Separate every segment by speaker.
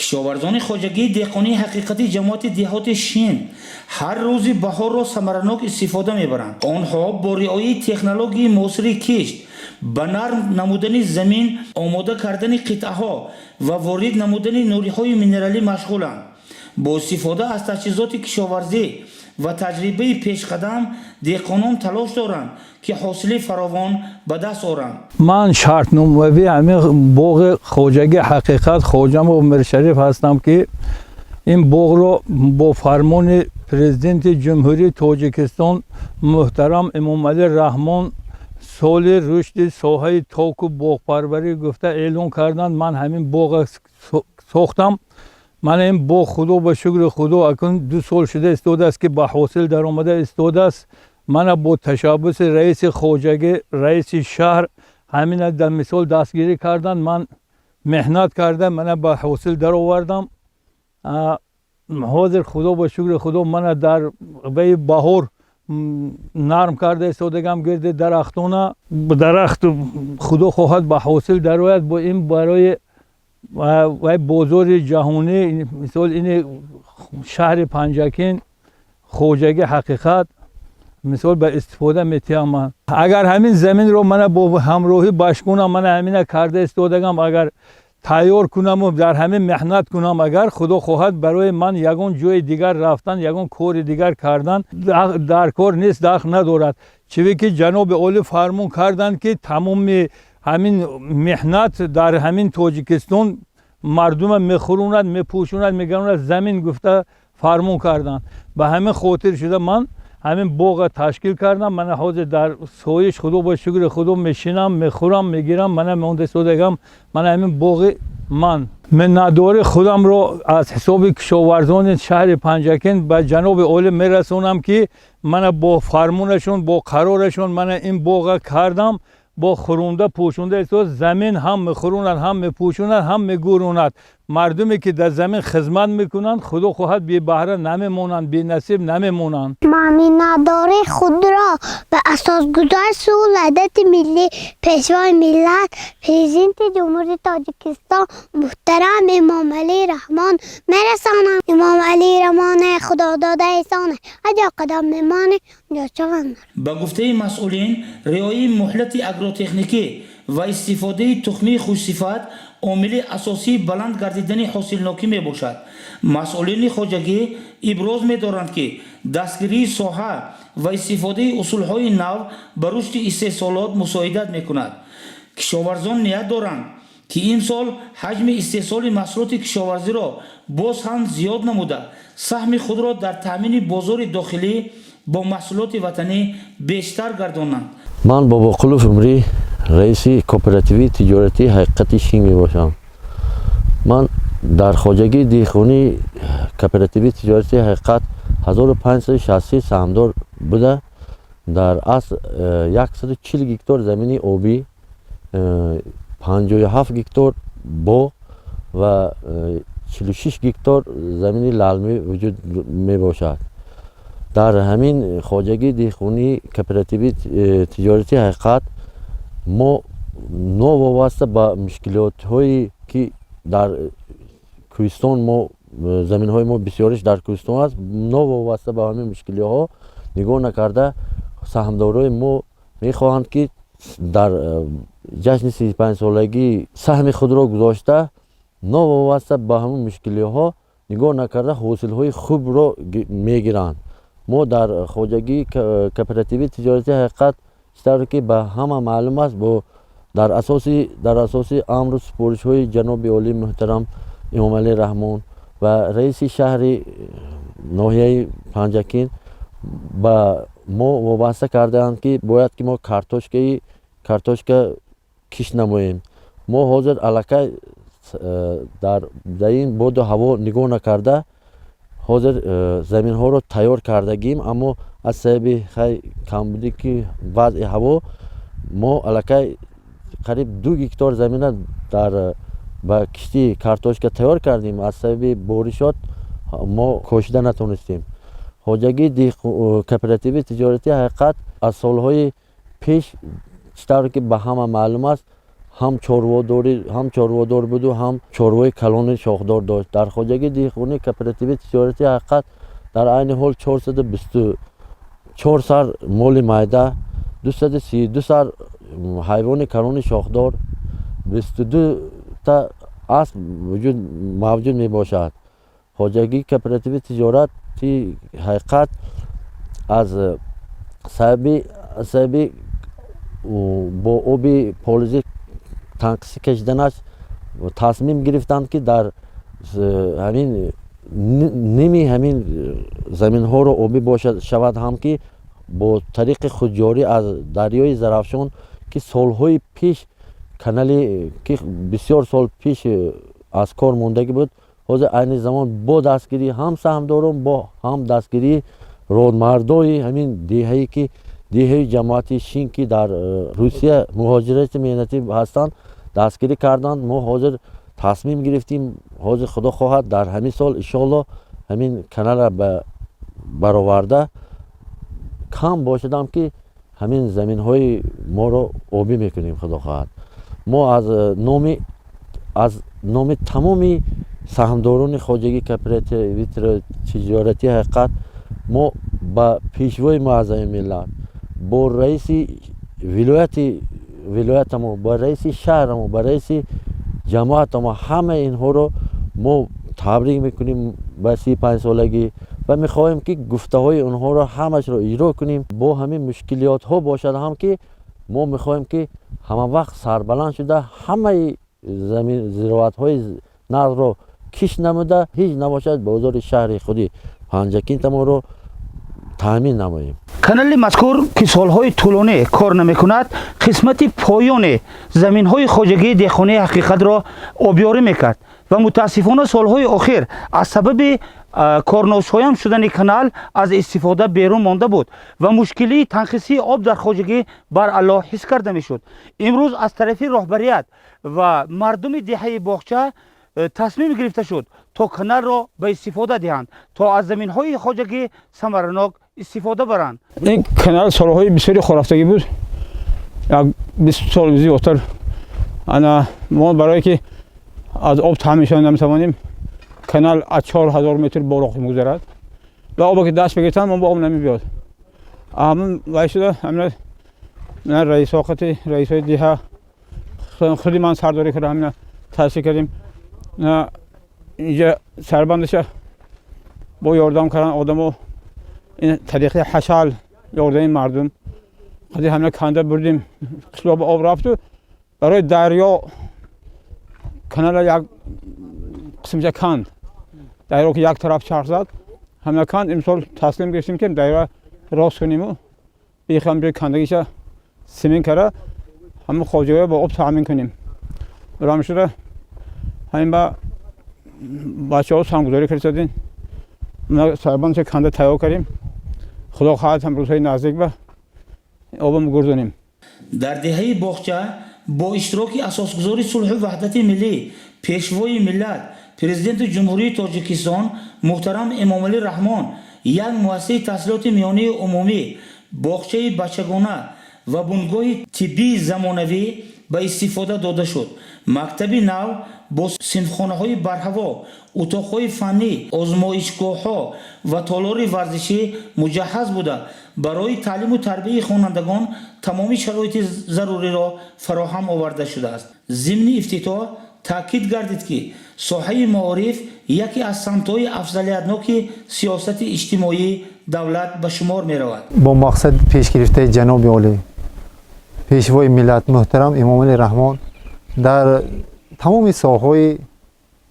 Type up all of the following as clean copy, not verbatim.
Speaker 1: Кишоварзони хоҷагии деҳқонии ҳақиқати ҷамоати деҳоти Шин ҳар рӯзи баҳорро самаранок истифода мебаранд. Онҳо бо риояи технологияи муосири кишт, ба нарм намудани замин, омода кардани қитъаҳо ва ворид намудани нуриҳои минералӣ машғуланд. Бо истифода аз таҷҳизоти кишоварзӣ ва таҷрибаи пешқадам деҳқонон талош доранд, ки ҳосили фаровон ба даст оранд.
Speaker 2: Ман шартномавӣ ҳамин боғи хоҷагии ҳақиқат Хоҷамов Миршариф ҳастам, ки ин боғро бо фармони Президенти Ҷумҳурии Тоҷикистон муҳтарам Эмомалӣ Раҳмон соли рушди соҳаи току боғпарварӣ гуфта эълон карданд. Ман ҳамин боғ сохтам. Мана ин боғ, худо ба шукри худо, акнун 2 сол шуда истодааст, ки ба ҳосил даромада истодааст. Мана бо ташаббуси раиси хоҷагӣ, раиси шаҳр ҳамина дар мисол дастгирӣ карданд. Ман меҳнат карда, мана ба ҳосил даровардам. Ҳозир, худо ба шукри худо, мана дар ваи баҳор нарм карда истодагам гирди дарахтона. Дарахт, худо хоҳад, ба ҳосил дарояд. Бо ин барои вай бозори ҷаҳонӣ, мисол, ини шаҳри Панҷакент, хоҷагӣ ҳақиқат, мисол, ба истифода метиҳам. Ман агар ҳамин заминро мана бо ҳамроҳӣ башкунам, мана ҳамина карда истодагам, агар тайёр кунаму дар ҳамин меҳнат кунам, агар худо хоҳад, барои ман ягон ҷои дигар рафтан, ягон кори дигар кардан дар кор нест, дахл надорад. Чиве ки ҷаноби олӣ фармон карданд, ки тамоми ҳамин меҳнат дар ҳамин Тоҷикистон мардума мехӯронад, мепӯшонад, мегаронад замин гуфта фармон карданд. Ба ҳамин хотир шуда ман ҳамин боға ташкил кардам. Мана ҳозир дар соиш, худо ба шукри худо, мешинам, мехӯрам, мегирам. Мана монда истодагам, мана ҳамин боғи ман. Миннатдории худамро аз ҳисоби кишоварзони шаҳри Панҷакент ба ҷаноби олӣ мерасонам, ки мана бо фармонашон, бо қарорашон мана ин боға кардам. Бо хӯронда пӯшонда истод. Замин ҳам мехӯронад, ҳам мепӯшонад, ҳам мегӯронад. Мардуме ки дар замин хизмат мекунанд, худо хоҳад, бебаҳра намемонанд, бенасиб намемонанд.
Speaker 3: Ман миннатдории худро ба асосгузори сулҳу ваҳдати миллӣ, Пешвои миллат, Президенти Ҷумҳурии Тоҷикистон муҳтарам Эмомалӣ Раҳмон мерасонам. Эмомалӣ Раҳмоне, худодода эҳсоне, ҳар қадам мемоне ҷо шаванд.
Speaker 1: Ба гуфтаи масъулин, риояи муҳлати агротехникӣ ва истифодаи тухмии хушсифат омили асосии баланд гардидани ҳосилнокӣ мебошад. Масъулини хоҷагӣ иброз медоранд, ки дастгирии соҳа ва истифодаи усулҳои нав ба рушди истеҳсолот мусоидат мекунад. Кишоварзон ният доранд, ки имсол ҳаҷми истеҳсоли маҳсулоти кишоварзиро боз ҳам зиёд намуда, саҳми худро дар таъмини бозори дохилӣ бо маҳсулоти ватанӣ бештар гардонанд.
Speaker 4: Ман Бобоқулов Умрӣ, раиси кооперативи тиҷоратии ҳақиқати Шин мебошам. Ман дар хоҷагии деҳқонии кооперативи тиҷоратии ҳақиқат 1563 саҳмдор буда, дар асл 140 гектор замини обӣ, 57 гектор боғ ва 46 гектор замини лалмӣ вуҷуд мебошад. Дар ҳамин хоҷагии деҳқонии кооперативи тиҷоратии ҳақиқат мо новобаста ба мушкилотҳое, ки дар кӯҳистон, мо заминҳои мо бисёриш дар кӯҳистон аст, новобаста ба ҳамин мушкилиҳо нигоҳ накарда, саҳмдорои мо мехоҳанд, ки дар ҷашни 35-солагӣ саҳми худро гузошта, новобаста ба ҳамин мушкилиҳо нигоҳ накарда, ҳосилҳои хубро мегиранд. Мо дар хоҷагии кооперативи тиҷоратии ҳақиқат, чӣ тавре ки ба ҳама маълум аст, бо дар асоси амру супоришҳои ҷаноби олии муҳтарам Эмомалӣ Раҳмон ва раиси шаҳри ноҳияи Панҷакент ба мо вобаста кардаанд, ки бояд ки мо картошка кишт намоем. Мо ҳозир аллакай дар ин боду ҳаво нигоҳ накарда, ҳозир заминҳоро тайёр кардагим, аммо аз сабаби хай камбудӣ ки вазъи ҳаво, мо аллакай қариб 2 гектор замина дар ба кишти картошка тайёр кардем. Аз сабаби боришот мо кошида натонистем. Хоҷагии кооперативи тиҷоратии ҳақиқат аз солҳои пеш, чӣ тавре ки ба ҳама маълум аст, Ҳам чорводорӣ, ҳам чорводор буду, ҳам чорвои калони шохдор дошт. Дар хоҷагии деҳқонии кооперативи тиҷорати ҳақиқат дар айни ҳол 424 сар моли майда, 232 сар ҳайвони калони шохдор, 22 та асп вуҷуд мавҷуд мебошад. Хоҷагии кооперативи тиҷорати ҳақиқат аз сабаби бо оби полизӣ танқисӣ кашиданаш тасмим гирифтанд, ки дар ҳамин ними ҳамин заминҳоро обӣ бошад шавад ҳам, ки бо тариқи худҷорӣ аз дарёи Зарафшон, ки солҳои пеш канале ки бисёр сол пеш аз кор мондагӣ буд, ҳозир айни замон бо дастгирии ҳам саҳмдорон, бо ҳам дастгирии родмардои ҳамин деҳае, ки деҳаи ҷамоати Шин, ки дар Русия муҳоҷирати меҳнатӣ ҳастанд, дастгирӣ карданд. Мо ҳозир тасмим гирифтем, ҳозир, худо хоҳад, дар ҳамин сол, иншоалло, ҳамин каналра бароварда, кам бошадам, ки ҳамин заминҳои моро обӣ мекунем, худо хоҳад. Мо аз номи тамоми саҳмдорони хоҷагии кооперативи тиҷоратии ҳақиқат мо ба пешвои муаззами миллат, бо раиси вилояти вилоятамо, ба раиси шаҳрамо, ба раиси ҷамоатамо, ҳамаи инҳоро мо табрик мекунем ба 35-солагӣ ва мехоҳем, ки гуфтаҳои онҳоро ҳамашро иҷро кунем. Бо ҳамин мушкилиётҳо бошад ҳам, ки мо мехоҳем, ки ҳамавақт сарбаланд шуда, ҳамаи замин зироатҳои нағзро кишт намуда, ҳеҷ набошад, бозори шаҳри худи Панҷакинтамонро таъмин намоем.
Speaker 1: Канали мазкур, ки солҳои тӯлонӣ кор намекунад, қисмати поёни заминҳои хоҷагии деҳқонии ҳақиқатро обёрӣ мекард ва мутаассифона солҳои охир аз сабаби корношоям шудани канал аз истифода берун монда буд ва мушкилии танқисии об дар хоҷагӣ баръало ҳис карда мешуд. Имрӯз аз тарафи роҳбарият ва мардуми деҳаи Боғча тасмим гирифта шуд, то каналро ба истифода диҳанд, то аз заминҳои хоҷагӣ самаранок истифода баранд.
Speaker 5: Ин канал солҳои бисёри хорафтагӣ буд, як 20 сол зиёдтар. Ана мо барое ки аз об таъмин шуда наметавонем, канал аз 4000 метр боло мегузарад ва обе ки даст бигиртан, мо ба об намебиёд. Ҳамин вай шуда, ҳамина раисоқати раисои деҳа, худи ман сардорӣ карда, ҳамина таъсир кардем. Инҷа сарбандаша бо ёрдам кардан одамо, ин тариқи ҳашал ёрдами мардум қади ҳамина канда бурдим, қишлоқ ба об рафту барои дарё канала як қисмча канд, дарё ки як тараф чарх зад, ҳамина канд. Имсол таслим гирифтем, ки дарё рост куниму бихам ҷои кандагиша симин кара, ҳамин хоҷагиҳо бо об таъмин кунем. Барои шуда ҳамин ба бачаҳо санггузорӣ кардин, сарбандша канда тайёр кардем. Худо хоҳад, ҳам рӯзҳои наздик ба обам гурзонем.
Speaker 1: Дар деҳаи Боғча бо иштироки асосгузори сулҳу ваҳдати миллӣ, пешвои миллат, президенти Ҷумҳурии Тоҷикистон муҳтарам Эмомалӣ Раҳмон як муассисаи таҳсилоти миёнаи умумӣ, боғчаи бачагона ва бунгоҳи тиббии замонавӣ ба истифода дода шуд. Мактаби нав бо синфхонаҳои барҳаво, утоқҳои фаннӣ, озмоишгоҳҳо ва толори варзишӣ муҷаҳҳаз буда, барои таълиму тарбияи хонандагон тамоми шароити заруриро фароҳам оварда шудааст. Зимни ифтитоҳ таъкид гардид, ки соҳаи маориф яке аз самтҳои афзалиятноки сиёсати иҷтимоии давлат ба шумор меравад.
Speaker 6: Бо мақсади пешгирифтаи ҷаноби олӣ, пешвои миллат муҳтарам Эмомалӣ Раҳмон дар тамоми соҳаҳои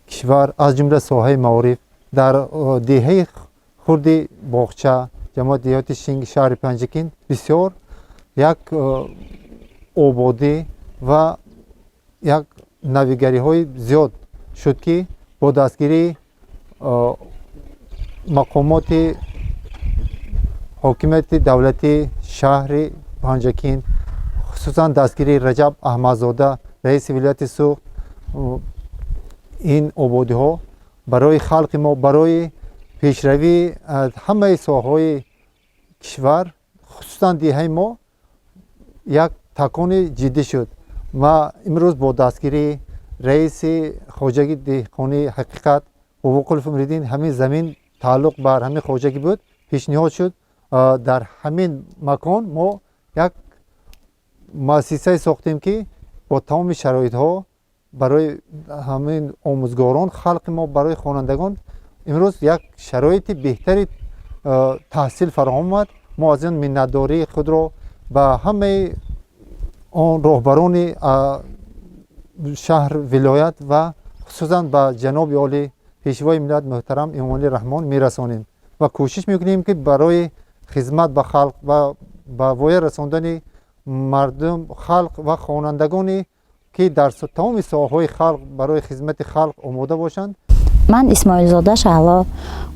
Speaker 6: кишвар, аз ҷумла соҳаи маориф, дар деҳаи хурди Боғча, ҷамоати деҳоти Шинги шаҳри Панҷакент бисёр як ободӣ ва як навигариҳои зиёд шуд, ки бо дастгирии мақомоти ҳокимияти давлатии шаҳри Панҷакент, хусусан дастгирии Раҷаб Аҳмадзода, раиси вилояти Суғд, ин ободиҳо барои халқи мо, барои пешравии ҳамаи соҳаҳои кишвар, хусусан деҳаи мо, як такони ҷиддӣ шуд. Ма имрӯз бо дастгирии раиси хоҷагии деҳқонии «Ҳақиқат» Бобоқулов Умриддин ҳамин замин тааллуқ бар ҳамин хоҷагӣ буд, пешниҳод шуд. Дар ҳамин макон мо як муассисае сохтем, ки бо тамоми шароитҳо барои ҳамин омӯзгорон, халқи мо, барои хонандагон имрӯз як шароити беҳтари таҳсил фароҳам омад. Мо аз ин миннатдории худро ба ҳамаи он роҳбарони шаҳр, вилоят ва хусусан ба ҷаноби олӣ, Пешвои миллат муҳтарам Эмомалӣ Раҳмон мерасонем ва кӯшиш мекунем, ки барои хизмат ба халқ ва ба воя расондани мардум, халқ ва хонандагоне, ки дар тамоми соҳаҳои халқ барои хизмати халқ омода бошанд.
Speaker 7: Ман Исмоилзода Шаҳло,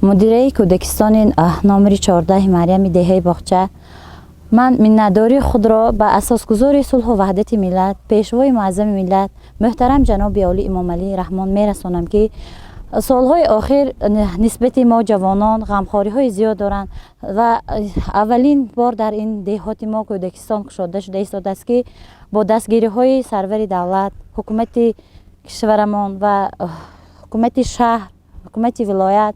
Speaker 7: мудираи кӯдакистони номери 14 Марьями деҳаи Боғча. Ман миннатдории худро ба асосгузори сулҳу ваҳдати миллат, Пешвои муаззами миллат муҳтарам ҷаноби олӣ Эмомалӣ Раҳмон мерасонам, ки солҳои охир нисбати мо ҷавонон ғамхориҳои зиёд доранд ва аввалин бор дар ин деҳоти мо кӯдакистон кушода шуда истодааст, ки бо дастгириҳои сарвари давлат, ҳукумати кишварамон ва ҳукумати шаҳр, ҳукумати вилоят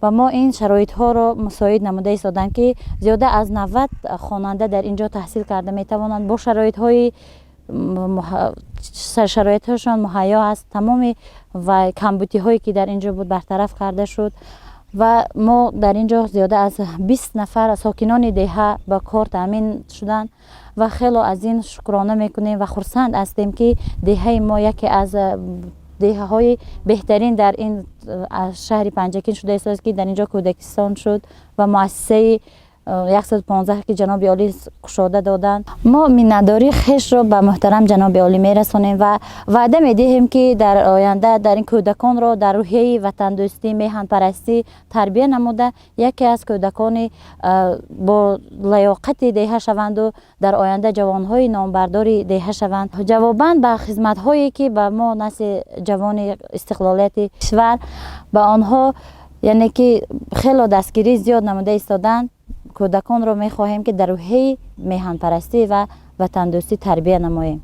Speaker 7: ба мо ин шароитҳоро мусоид намуда истоданд, ки зиёда аз 90 хонанда дар ин ҷо таҳсил карда метавонанд. Бо шароитҳои шароитҳошон муҳайё аст, тамоми ва камбудиҳое, ки дар ин ҷо буд, бартараф карда шуд ва мо дар ин ҷо зиёда аз 20 нафар сокинони деҳа ба кор таъмин шуданд ва хело аз ин шукрона мекунем ва хурсанд ҳастем, ки деҳаи мо яке аз деҳаҳои беҳтарин дар ин шаҳри Панҷакент шуда истодааст, ки дар ин ҷо кӯдакистон шуд ва муассисаи 115, ки ҷаноби олӣ кушода доданд. Мо миннатдории хешро ба муҳтарам ҷаноби олӣ мерасонем ва ваъда медиҳем, ки дар оянда дар ин кӯдаконро дар рӯҳияи ватандӯстӣ, меҳанпарастӣ тарбия намуда, яке аз кӯдакони бо лаёқати деҳа шаванду дар оянда ҷавонҳои номбардори деҳа шаванд. Ҷавобан ба хизматҳое, ки ба мо, насли ҷавони истиқлолияти кишвар, ба онҳо яъне ки хело дастгирӣ зиёд намуда истоданд, кӯдаконро мехоҳем, ки дар рӯҳияи меҳанпарастӣ ва ватандӯстӣ тарбия намоем.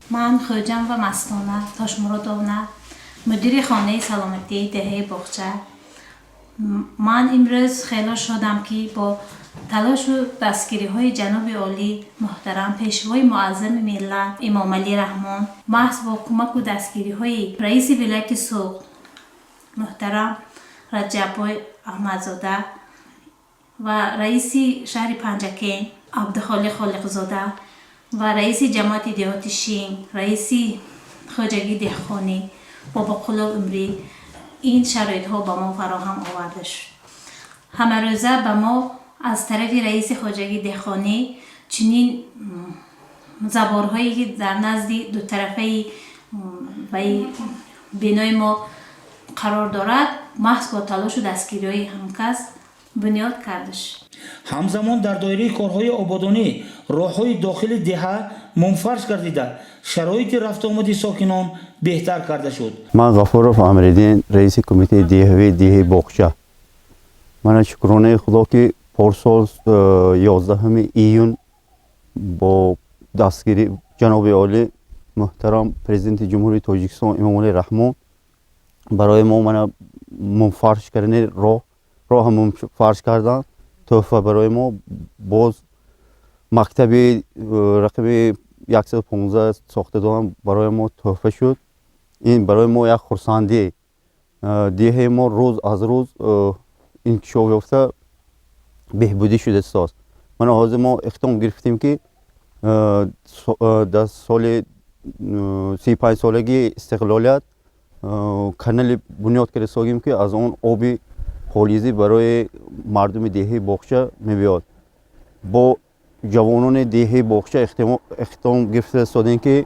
Speaker 8: Ман Хӯҷамова Мастона Тошмуродовна, мудири хонаи саломатии деҳаи Боғча. Ман имрӯз хело шодам, ки бо талошу дастгириҳои ҷаноби олӣ муҳтарам Пешвои муаззами миллат Эмомалӣ Раҳмон, маҳз бо кӯмаку дастгириҳои раиси вилояти Суғд муҳтарам Раҷаббой Аҳмадзода ва раиси шаҳри Панҷакент Абдухолиқ Холиқзода ва раиси ҷамоати деҳоти Шинг, раиси хоҷагии деҳқонӣ Бобоқулов Умрӣ ин шароитҳо ба мо фароҳам оварда шуд. Ҳамарӯза ба мо аз тарафи раиси хоҷагии деҳқонӣ чунин заборҳое, ки дар назди дутарафаи бинои мо қарор дорад, маҳз бо талошу дастгириҳои ҳамкас бунёд карда шуд.
Speaker 1: Ҳамзамон дар доираи корҳои ободонӣ роҳҳои дохили деҳа мунфарш гардида, шароити рафтуомади сокинон беҳтар карда шуд.
Speaker 9: Ман Ғафуров Амриддин, раиси кумитаи деҳавии деҳаи Боғча. Мана, шукронаи Худо, ки порсол 11 июн бо дастгири ҷаноби олӣ муҳтарам Президенти Ҷумҳурии Тоҷикистон Эмомалӣ Раҳмон барои мо мана мунфарш кардани роҳ, роҳа мунфарш кардан, тӯҳфа барои мо, боз мактаби рақами 115 сохта додам, барои мо тӯҳфа шуд. Ин барои мо як хурсандӣ. Деҳаи мо рӯз аз рӯз инкишоф ёфта, беҳбудӣ шуда истодааст. Мана, ҳозир мо иқдом гирифтем, ки дар соли 35-солагии истиқлолият канали бунёд карда истодагем, ки аз он оби полизӣ барои мардуми деҳаи Боғча мебиёд. Бо ҷавонони деҳаи Боғча иқдом гирифта истодем, ки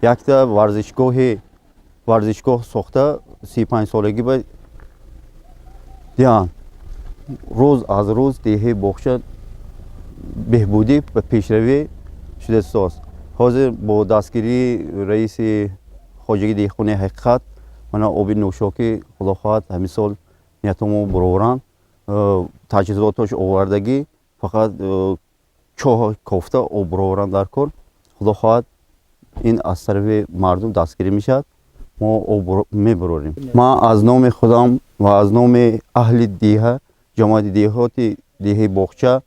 Speaker 9: якта варзишгоҳ сохта, 35-солагӣ ба диҳанд. Рӯз аз рӯз деҳаи Боғча беҳбудӣ ва пешравӣ шуда истодааст. Ҳозир бо дастгирии раиси хоҷагии деҳқони «Ҳақиқат» мана оби нӯшокӣ, Худо хоҳад, ҳамин сол ниятомо бароваранд. Таҷҳизотош овардагӣ, фақат чоҳ кофта об бароваранд дар кор, Худо хоҳад. Ин аз тарафи мардум дастгирӣ мешавад, мо об мебарорем. Ман аз номи худам ва аз номи аҳли деҳа, ҷамоати деҳоти деҳаи Боғча,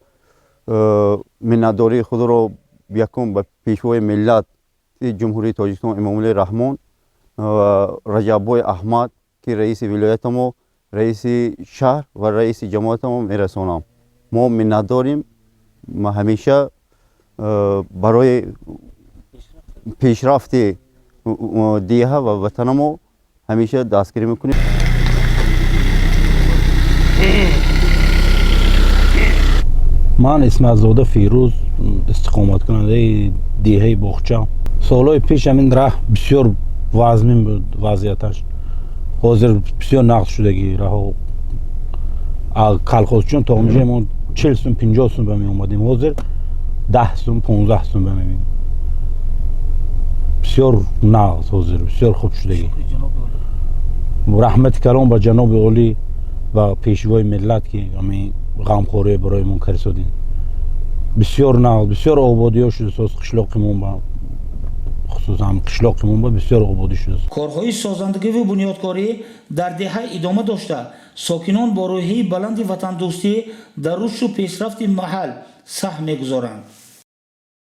Speaker 9: миннатдории худро якум ба Пешвои миллат Ҷумҳурии Тоҷикистон Эмомалӣ Раҳмон ва Раҷаббой Аҳмад, ки раиси вилоятамо, раиси шаҳр ва раиси ҷамоатамо мерасонам. Мо миннатдорим, ҳамеша барои пешрафти деҳа ва ватанамо ҳамеша дастгирӣ мекунем.
Speaker 10: Ман Исматзода Фирӯз, истиқоматкунандаи деҳаи Боғча. Солҳои пеш ҳамин раҳ бисёр вазмин буд вазъияташ. Ҳозир бисёр нағз шудагӣ раҳо. Колхозчиён то онҷо мо 40 сум, 50 сум ба меомадем, ҳозир 10 сум, 15 сум ба мемем. Бисёр нағз, ҳозир бисёр хуб шудагӣ. Раҳмати калом ба ҷаноби олӣ ва Пешвои миллат, ки ҳамин ғамхорие барои мо карсодин. Бисёр нағз, бисёр ободиҳо шудасоз қишлоқимон ба, хусусан қишлоқимон ба бисёр ободӣ шудааст.
Speaker 1: Корҳои созандагиву бунёдкорӣ дар деҳа идома дошта, сокинон бо рӯҳияи баланди ватандӯстӣ дар рушду пешрафти маҳал саҳм мегузоранд.